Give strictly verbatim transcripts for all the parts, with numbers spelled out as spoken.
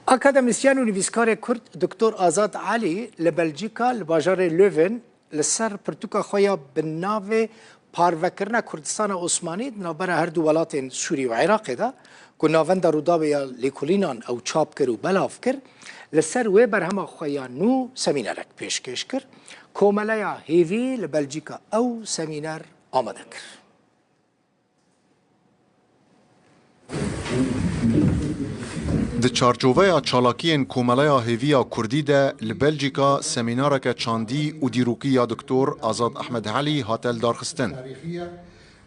Akademîsyen û nivîskarê Kurd Doktor Azad Elî li Belcîka li bajarê Leuven li ser pirtûka xwe ya bi navê Parvekirina Kurdistana Osmanî di navbera her du welatên Sûrî û Iraqê de, ku Navenda Rûdawê ya Lêkolînan ew çap kir û belav kir, li ser wê berhema xwe ya nû semînerek pêşkêş kir. Komeleya Hêvî li Belcîka ew semîner amade kir. Di çarçoveya çalakiyên Komeleya Hêvî ya Kurdî de li Belcîka semînareke çandî û dîrokî ya Doktor Azad Ehmed Helî hate lidarxistin.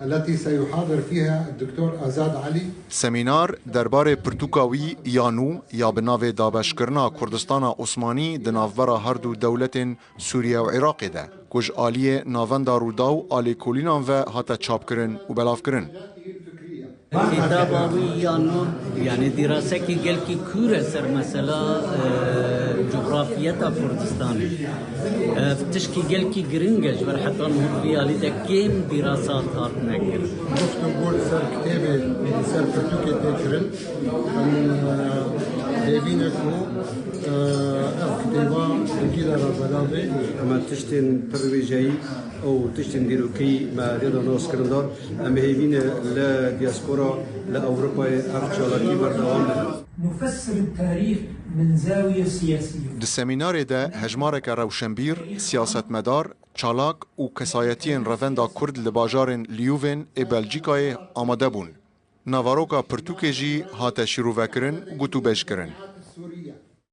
التي سيحاضر فيها الدكتور آزاد علي. Semînar derbarê pirtûka wî ya nû ya bi navê Dabeşkirina Kurdistana Osmanî di navbera her du dewletên Sûriye û Iraqê de, ku ji aliyê Navenda Rûdaw a Lêkolînan ve hate çapkirin û belavkirin. Kitaba wî ya nû, yanî dîrasekî gelkî kûr e ser mesela, e, cografiyeta Kurdistanê. Ev tişkî gelkî giring e, ji ber heta niha vî alî de kêm dîrasat hatine kirin. Guftûgû li ser kitêbê, li ser pirtûkê tê kirin. Em, e, hêvî ne ku, e, ev kitêba Tirkî de re belav bê. Em tiştên pir wêjeyî û tiştên dîrokî me dê de nas kirin dar. Em hêvî ne li diaspora, li Ewropayê ev çalakî berdewam be. نفسر التاريخ من زاوية سياسية. Di semînarê de hejmareke rewşenbîr, siyasetmedar, çalak û kesayetiyên Revenda Kurd li bajarên Leuven ê Belcîkayê amade bûn. Naveroka pirtûkê jî hate şîrovekirin û gotûbêjkirin.